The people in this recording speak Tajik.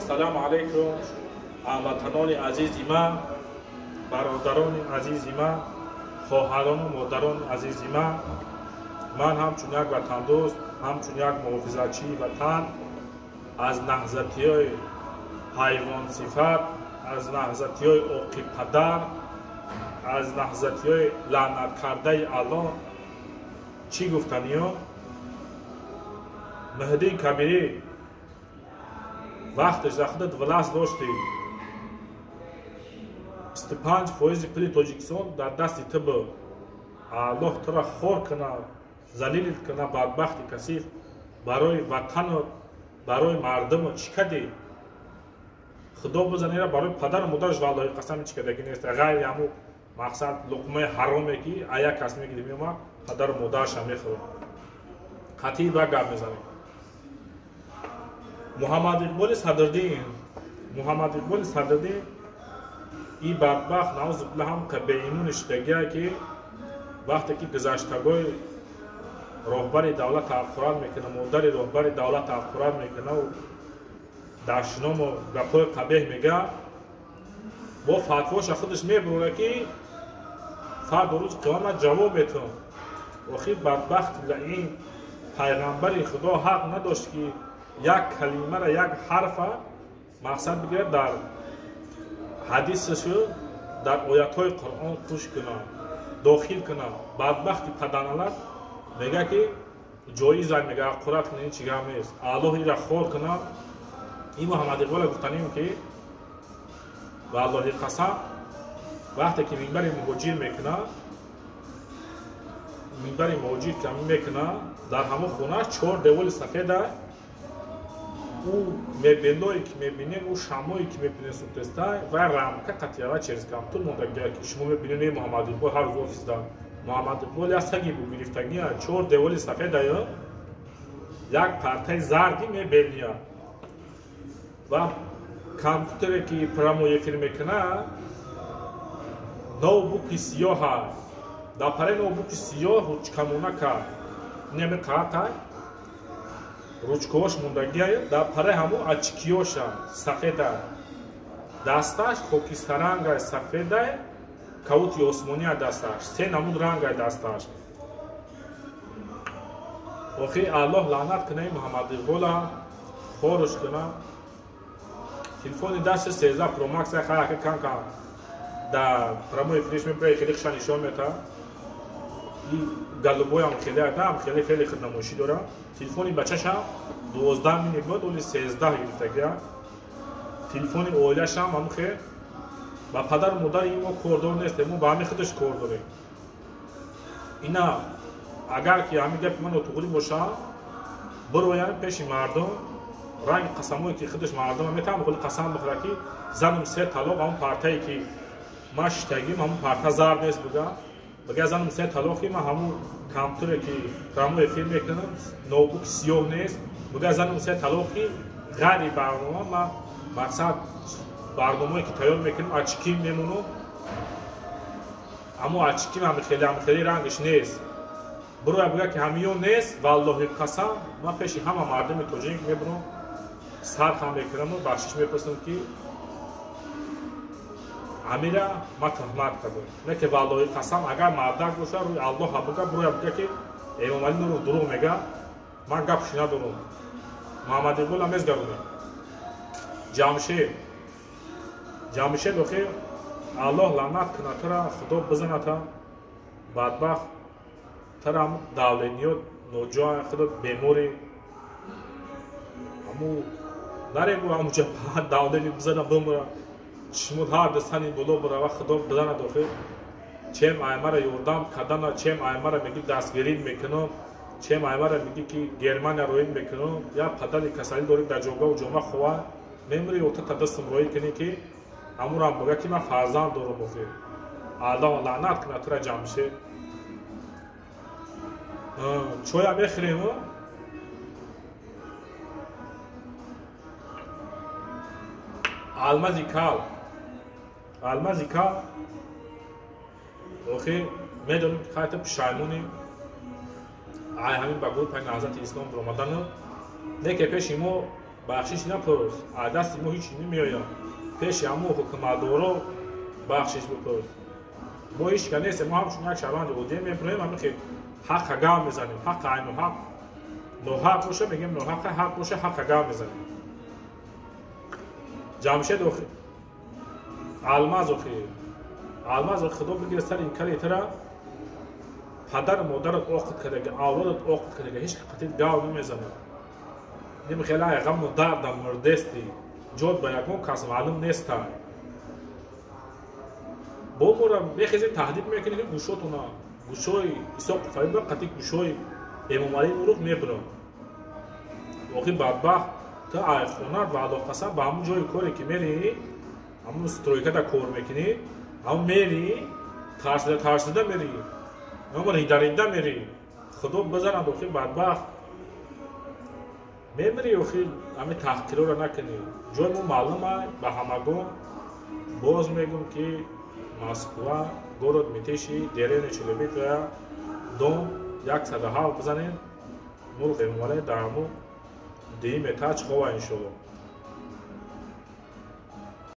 Ассалому алайкум ҳамватанони азизи ман, бародарони азизи ман, хоҳарону модарони азизи ман. Ман ҳамчун як ватандӯст, ҳамчун як муҳофизатчии ватан аз наҳзатиҳои ҳайвонсифат, аз наҳзатиҳои оқибпадар, аз наҳзатиҳои лаънаткардаи Аллоҳ чӣ гуфтаниё? Муҳиддин Кабирӣ вақташ дар худат власт доштӣ, 25% пули Тоҷикистон дар дасти ту буд. Аллоҳ тура хор кунад, залилит кунад, бадбахти касиф. Барои ватанот, барои мардумот чӣ кардӣ? Худо бизанера барои падару модараш валлоҳи қасам чӣ кардагӣ нест. Ғайри ҳамун мақсад луқмаи ҳароме ки як кас мегирифт меомад, падару модараша мехӯрд. Қатъӣ ба гап мезанем. Муҳаммад Иқболи Садриддин, Муҳаммад Иқболи Садриддин и бадбахт наузу биллаҳ ҳам беимони шудагие ки вақте ки гузаштагои роҳбари давлат ҳаққурат мекунад, модари роҳбари давлат ҳаққурат мекунад, дашному гапҳои қабеҳ мега, бо фатвоша худаш мебурад ки фарду рӯзи қиёмат ҷавоб метавон. Охир бадбахт лаин пайғамбари Худо ҳақ надошт ки як калимара, як ҳарфа мақсад бигирад дар ҳадисашу дар оятҳои Қуръон куш кунад, дохил кунад. Бадбахти паданалат мега ки ҷоиза, мега ҳаққурат кунад, ин чӣ гап нест. Аллоҳ ира хор кунад. Ин Муҳаммад Иқбола гуфтанем ки валлоҳи қасам вақте ки минбари муҳоҷир мекунад, минбари муҳоҷир ки мекунад, дар ҳамон хонааш чор деволи сафеда, ӯ мебелое ки мебинем, ӯ шамое ки мебинем субтеста ва рамка қатиява через камтур мондагия ки шумо мебинед. Муҳаммад Иқбол ҳар рӯз офисда Муҳаммад Иқбол як саги бу гирифтагия, чор деволи сафедая, як партаи зарди мебелния ва компютере ки прямой эфир мекунад ноутбуки сиёҳа, дар параи ноутбуки сиёҳ ручкамонака неме қақа ручкаош мондагия, дар параи ҳамон очкиёша сафеда, дасташ хокистарангай сафедай, кавути осмония дасташ, се намуд рангай дасташ. Охир Аллоҳ лаънат куна ин Муҳаммад Иқбола, хорш куна. Телефони дасташ 13 Pro Max харака кам кам дар прямой эфириш мебурад, хеле хиша нишон метаҳад. И голубоям хеле адам, хеле хеле хиднамоишӣ дорад. Телефони бачашам 12 мини буд, оли 13 гирифтагия. Телефони оилашам ҳамун хел. Ба падару модари ин мо кордор нестем, мо ба ҳамин худаш кор дорем. Ина агар ки ҳамин гапи ман нотуғрӣ бошад, бироям пеши мардум, ранги қасамое ки худаш мардума метавонад хули қасам бихӯрад ки занам се талоқ, ҳамун партае ки ман шитагим, ҳамун парта зард нест буда. Бага занам се талоқ ки ман ҳамун компютере ки прямой эфир мекунам, ноутбук сиёҳ нест. Бага занам се талоқ ки ғайри барнома ман мақсад барномае ки тайёр мекунам, очки мемонам, аммо очким ҳам хеле ҳам хеле рангаш нест. Бироя бага ки ҳамиё нест, валлоҳи қасам ман пеши ҳама мардуми тоҷик мебурам, сар хам мекунаму бахшиш мепурсам ки амира ман туҳмат кардам. Не ки валлоҳи қасам агар мардак бошад, рӯи Аллоҳ буга, бироя буга ки Эмомалӣ Нуров дурӯғ мега, ман гапши надорам. Муҳаммад Иқбола мезгаронем. Ҷамшед, Ҷамшед охир Аллоҳ лаънат кунад тура, Худо бизаната, бадбахт тура, ҳамун давлениёт ноҷоа, худо беморӣ, ҳамун нарегу ҳамунҷа давлени бизана бимра, чишмот ҳар дастани боло бирава, Худо бизанад. Охир чем аймара ёрдам кардана, чем аймара меги дастгирӣ мекунам, чем аймара меги ки Германия роӣ мекунам, як падари касалӣ дорӣ дар ҷогаву ҷома хова мемири, ётата дастам роӣ кунӣ ки ҳамурам бага ки ман фарзанд дорам. Охир Аллоҳ лаънат кунад тура Ҷамшед. Чоя мехӯрем. Алмази кал, алмази кал, охир медонем ки хайта пушаймонӣ ай ҳамин ба гурӯҳи Наҳзати Ислом биромадану не ки пеши мо Бахшиш напурс, аз дасти мо ҳеч намеояд. Пеши ҳамун ҳукуматдоро бахшиш бипурс. Мо ҳеч ка нестем, мо ҳамчун як шаҳрванди оддӣ мепурем, ҳамин хел ҳаққа гап мезанем. Ҳаққа айну ҳақ ноҳақ боша, мегем ноҳаққа, ҳақ боша, ҳаққа гап мезанем. Ҷамшед охи, Алмаз охи, Алмаз охи, Худо бигира сари ин кали тара. Падару модарат оқит кардага, авлодат оқит кардага, ҳеч қатит гав намезанад. Ним хела ғаму дардам мурдести, ҷот ба ягон кас маълум нестай. Бо мора мехези, таҳдид мекунӣ, ки гӯшотона, гӯшои Исоқу Фариба қати гӯшои Эмомалӣ Нурух мебирам. Охи бадбахт, ту ай хонат ва алоқасан ба ҳамун ҷои коре ки мерӣ, ҳамун стройкада кор мекунӣ, ҳамун мерӣ, тарсида тарсида мерӣ, ҳамун рида рида мерӣ. Худо бизанад, охи бадбахт, мемирӣ. Охи, ҳамин таҳқироро накунӣ, ҷои мо маълума ба ҳамагон. Боз мегӯм, ки Москва, город Мытищи, деревня Челебитая, дом 107 бизанед, Нурх Эмомалӣ дар ҳамун дуюм этаж хова, иншолло.